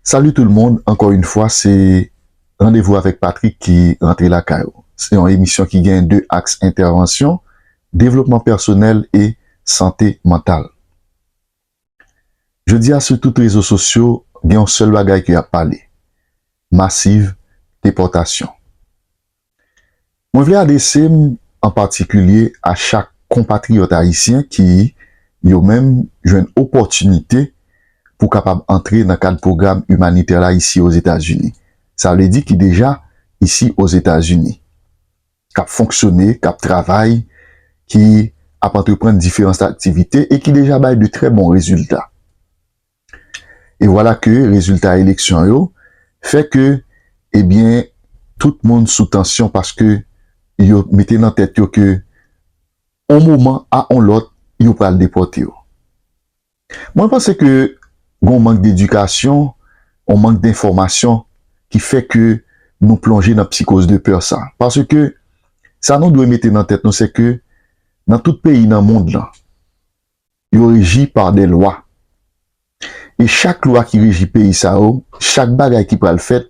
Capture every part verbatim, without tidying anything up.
Salut tout le monde, encore une fois, c'est Rendez-vous avec Patrick ki rantre lakay ou. Se yon emisyon ki gen de aks entèvansyon, devlopman pèsonèl e sante mantal. Jodi a, sou tout rezo sosyo, gen yon sèl bagay ki ap pale. Masiv depòtasyon. Mwen vle adrese m an patikilye a chak konpatriyòt ayisyen ki, yo menm, jwenn opòtinite pou kapab antre nan kad pwogram imanitè la isi Ozetazini. Sa vle di ki deja isi Ozetazini, k ap fonksyone, k ap travay, ki ap antreprann diferans aktivite e ki deja bay de trè bon rezilta. E vwala ke rezilta eleksyon yo fè ke, ebyen, tout moun sou tansyon paske yo mete nan tèt yo ke on moman a on lòt, yo pral depòte yo. Mwen panse ke gon mank dedikasyon, on mank denfòmasyon ki fè ke nou plonje nan psikoz de pè sa. Paske sa nou dwe mete nan tèt nou, se ke nan tout peyi nan mond lan, yo reji pa de lwa. E chak lwa ki reji peyi sa yo, chak bagay ki pral fèt,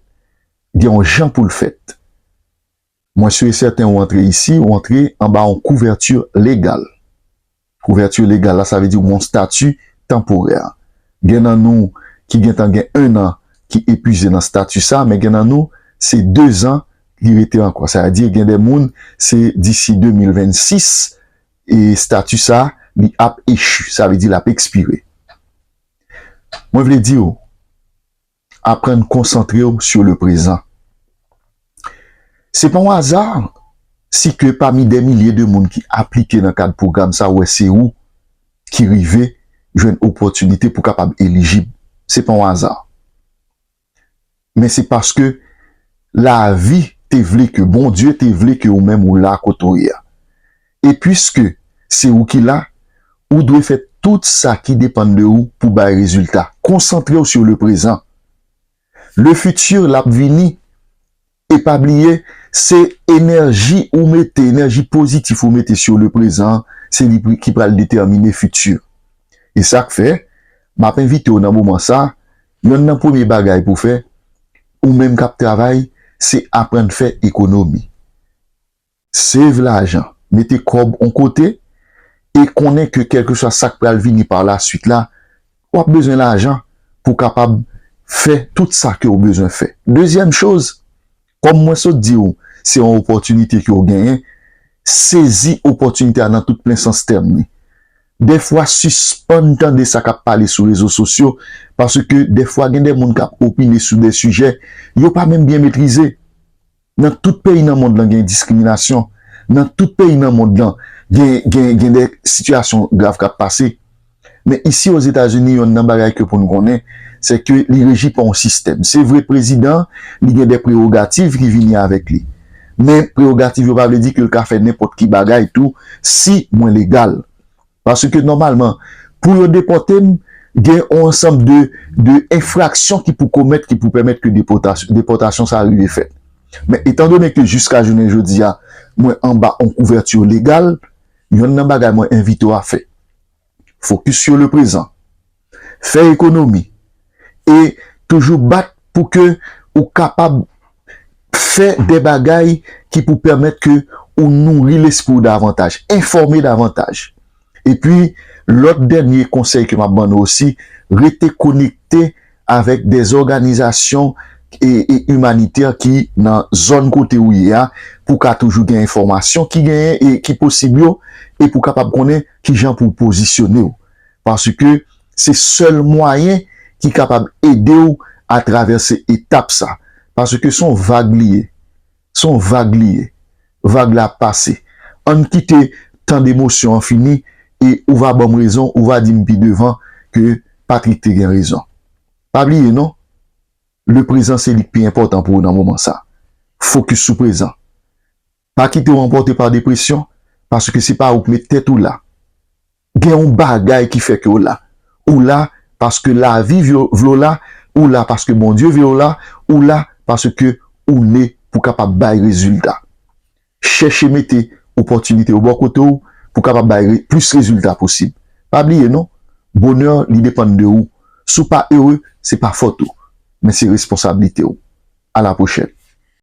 gen yon jan pou l fèt. Mwen si e sèten ou antre isi, ou antre anba yon kouvèti legal. Kouvèti legal la, sa vle di yon stati tanporè. Gen nan nou ki gentan gen en an ki epuize nan stati sa, men gen nan nou, se de zan li rete ankò. Sa vle di, gen de moun, se disi de mil vennsis, e stati sa, li ap echi, sa vle di l ap ekspire. Mwen vle di w, aprann konsantre w sur le prezan. Se pa yon aza si ke pami de milye de moun ki aplike nan kad pwogram sa, ou wè se ou ki rive jwenn opòtinite pou kapab elijib. Se pa yon aza. Men se paske lavi te vle ke, Bondye te vle ke ou menm ou la kote w ye a. E piske se ou ki la, ou dwe fè tout sa ki depann de ou pou bay rezilta. Konsantre w sur le prezan. Le futur, l ap vini. E pa bliye, se enèji ou mete, enèji pozitif ou mete sur le prezan, se li pri- ki pral detèmine fitir. E sa k fè, m ap envite w nan moman sa, yonn nan premye bagay pou fè, ou menm k ap travay, se aprann fè ekonomi. Save lajan, mete kòb on kote, e konnen ke kèlkeswa sa k pral vini pa la swit la, w ap bezwen lajan pou kapab fè tout sa ke w bezwen fè. Dezyèm choz, kòm mwen sot di w, se yon opòtinite ke w genyen, sezi opòtinite a nan tout plen sans tèm li. Dèfwa, sispann tande sa k ap pale sou rezo sosyo, paske dèfwa gen de moun k ap opine sou de sijè yo pa menm byen metrize. Nan tout peyi nan mond lan gen diskriminasyon. Nan tout peyi nan mond lan gen, gen, gen de sitiyasyon grav k ap pase. Men isi Ozetazini, yonn nan bagay ke pou n konnen, se ke li reji pa yon sistèm. Se vre, prezidan, li gen de prewogativ ki vini avèk li. Men prewogativ yo pa vle di ke l ka fè nenpòt ki bagay tou, si mwen legal. Paske nòmalman, pou yo depòte m, gen yon ansanm de, de enfraksyon ki pou komèt, ki pou pèmèt ke depòtasyon, depòtasyon sa rive fèt. Men etandone ke jiska jounen jodi a, mwen anba yon kouvèti legal, yonn nan bagay mwen envite w a fè, fokis sur le prezan. Fè ekonomi. E toujou bat pou ke ou kapab fè de bagay ki pou pèmèt ke ou nouri lespri w davantaj, enfòme davantaj. Epi, lòt dènye konsèy ke m ap ban nou osi, rete konekte avèk de òganizasyon e, e imanitè ki nan zòn kote ou ye a, pou ka toujou gen enfòmasyon ki genyen e ki posib yo, e pou kapab konnen kijan pou w pozisyone w. Paske se sèl mwayen ki kapab ede w atravèse etap sa. Paske se yon vag li ye. Se yon vag li ye. Vag la ap pase. Ann kite tan de emosyon an fini e ou va ban m rezon, ou va di m pi devan ke Patrick te gen rezon. Pa bliye non, le prezan se li k pi enpòtan pou ou nan moman sa. Fokis sou prezan. Pa kite w anpòte pa depresyon, paske se pa ou k met tèt ou la. Gen yon bagay ki fè ke w la. Ou la paske lavi vle w la, ou la paske Bondye vle w la, ou la paske ou ne pou kapab bay rezilta. Chèche mete opòtinite yo bò kote w pou kapab bay re- plis rezilta posib. Pa bliye non, bonè li depann de ou. Si w pa ere, se pa fòt ou. men se responsablite w. A la pwochèn.